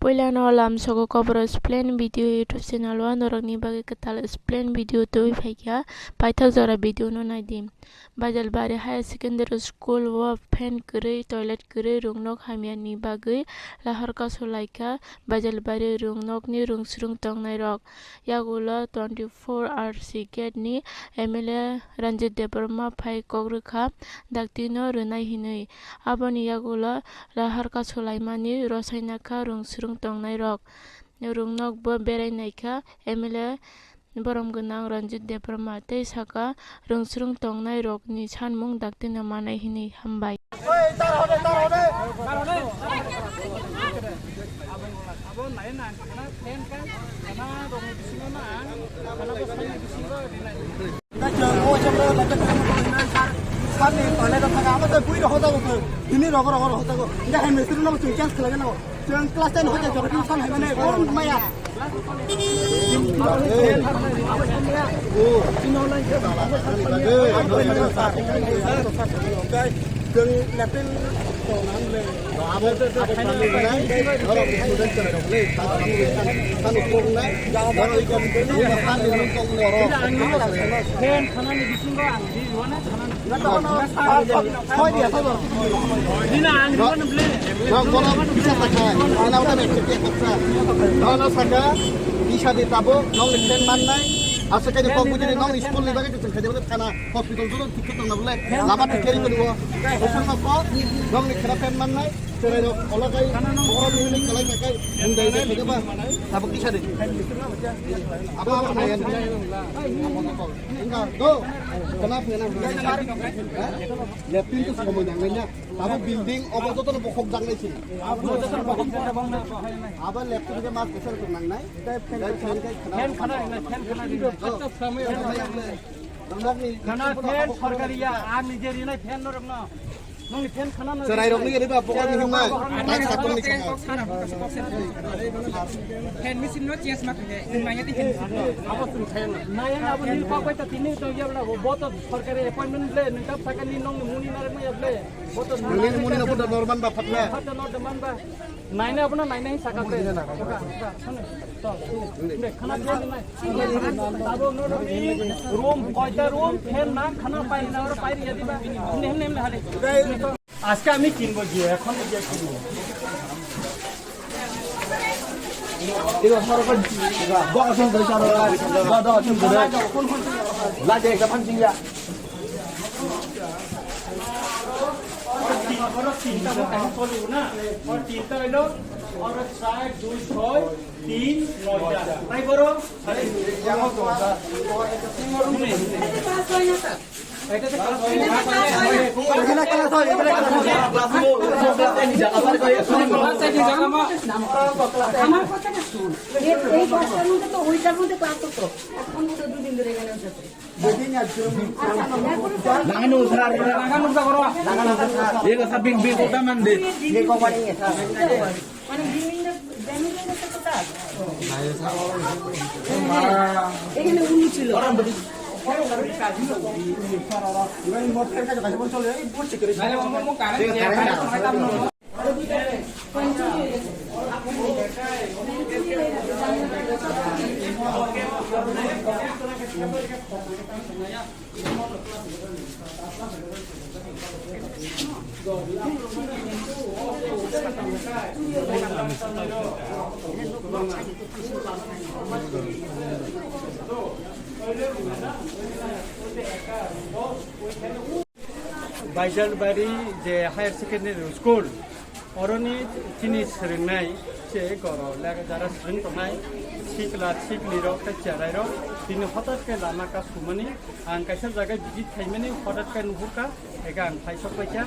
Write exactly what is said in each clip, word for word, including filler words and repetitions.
Puilano lamsogo Kobor Explain Video YouTube channel o norokni bagwi kwtal explain video tubui phaikha, paithak jora video no naidi. Bajalbari Higher Secondary School o fan kwrwi, toilet kwrwi, rwngnok hamyani bagwi lahar kasu laikha Bajalbari rwngnokni rwngsrwng tongnairok. Yagulo twenty four R C gate ni M L A Ranjit Debbarma phai kok rwkha, dakti no rwnai hinwi. Aboni yagulo lahar kasu laimani rosainakha rwngsrwng tongnairok. Rwngnok bo berai naikha M L A borom gwnang Ranjit Debbarma tei saka rwngsrwng tongnairokni sanmung dakti no manai hinwi hambai. Bini rogo rogo rogo jago. Enggak, hai mistri no chance khlai no. Chwng class ten hoite jorok san hai mane, borom maya. Chwng latrine tong nang le. Abo, abo, Fan khanani bisingo ang di rwana khanani. Soi dia, soi dia. Dina ang rwana ble. Nok bono bisa sakai. Ana udah mek cek cek paksa. Nono saka bisa di tabo, nong ni fan mannai. Asa kaje kok bujini nong ni school ni bagwi tu thangkha jabade thana hospital tu tiket tong na bole. Lama tu kering kedua. Hospital apa? Nong ni kena fan mannai. Cherai rok, ola kai, oro ni ni kalai kai, mundai kai, kai ba, tabuk kisa de. Abo, abo, nai, nai. Enggak, do. Kenapa, kenapa? Hah? Lepin tu semua yang lainnya. Tabuk building, obo joto no bokhok jang nai sini. Abo lepin ke mas besar tu nang nai. Dai fan kai, fan kai, kenapa? Fan khana, fan khana di. Do. Khana fan sorkari ya, ar nije rinai fan norok no. Nongni fan khana no. Cherai rok ni riba pokok ni himnai. Nai satung ni khana. Fan machine no change ma khane. Nai ya ti fan machine no. Abo tung fan. Nai ya abo ni pa bai ta tini to ya bla bo to sorkari appointment ble ni tap sakani nongni muni narak ma ya ble. Bo to nini muni no bo normal ba phatna. Phatna no deman ba. Naina abono naina hin saka ble. Khana ble nai. Abo no room, koita room, fan na khana pai na oro pai ya diba. Hemne hemne hemne hale. আজকে আমি কিনবো গিয়ে, এখন গিয়ে কিনবো। এবার সরো করে দিচ্ছি। বকা শুনতে সরো। দাও, দাও, শুনতে দাও। লাগে একটা পাঞ্চিং ইয়া। তিনটা মতো এখন চলবো না। ওর তিনটা হইলো, ওর চার, দুই, ছয়, তিন, নয়টা। তাই বড়? আমার কথাটা শুন। এই, এই দশটার মধ্যে তো ওইটার মধ্যে ক্লাস হতো। এখন তো দুদিন ধরে এখানে হচ্ছে। Nangano sir, nangano sir. Ego sa bing bing kota mande. Ye ko paring ya sir. মানে বিভিন্ন ব্যাংকের একটা কথা আছে। এখানে উনি ছিল। Baijalbari je higher secondary school, oroni chini swrwngnai se goro lega jara swrwng tongnai sikla sikli rok tei cherai rok tini hotat khe lama kasumani ang kaisa jaga visit khaimani hotat khe nuhurkha. Eka ang phaisok paikha.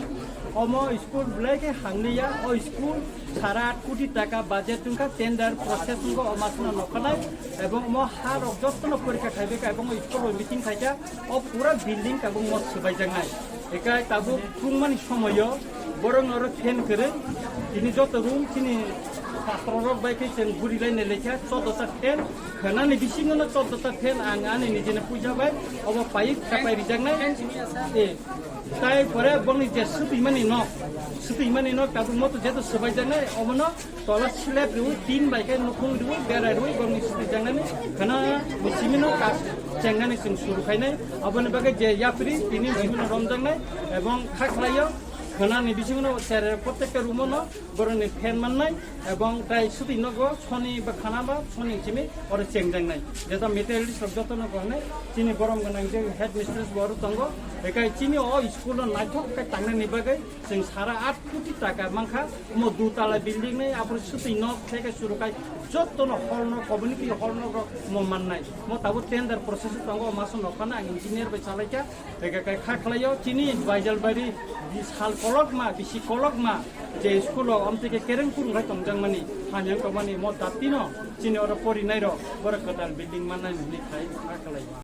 Omo school belai khe hamliya. O school sara aat koti taka budget wngkha, tender process wngkha, o masno nokhanai. Ebong omo ha rok jotono porikha khaibaikha, ebong o school rok meeting khaikha. O pura building tabuk mo swbaijaknai. Eka tabuk tungmani somoyo borok oro fan kwrwi. Tini joto room chini Pastor rok bai khe chwng buri lai ni lekha choddo ta fan, khwnani bisingo no choddo ta fan ang ani nijini puja bai obo payik kapai rijaknai. Eh, tai pore bongni je swtwi mani nok, swtwi mani nok tabuk moto jeto swbai jaknai obono tola slab riwi tin bai khe nukhung riwi berai riwi bongni swtwi jaknani khwna bisimi no ka chengnani chwng suru khainai. Aboni bagwi je yapri tini bisimi no romjaknai ebong kha khlaio khwnani bisingo no sere prottekta room o no borokni fan mannai ebong tai swtwi nogo soni ba khana ba soni simi oro chengjaknai. Jeta materialist rok joto no hwnwi chini borom gwnang je headmistress bo oro tongo. Ekai chini o school o naithok khe tangnani bagwi chwng sara aat koti taka mankha. Omo dutala building nai aphuru swtwi nok theke suru khai joto no hall nok community hall nok rok mo mannai. Mo tabuk tender process o tongo, o maso nok phano ang engineer bai chalaikha. Eke kai kha khlaio chini Baijalbari di sal kolokma, bisi kolokma je school o amtwi khe kereng kurung khai tongjakmani, hamyang tongmani mo dati no chini oro porinai rok borok kwtal building mannai hwnwi khai kha khlaio.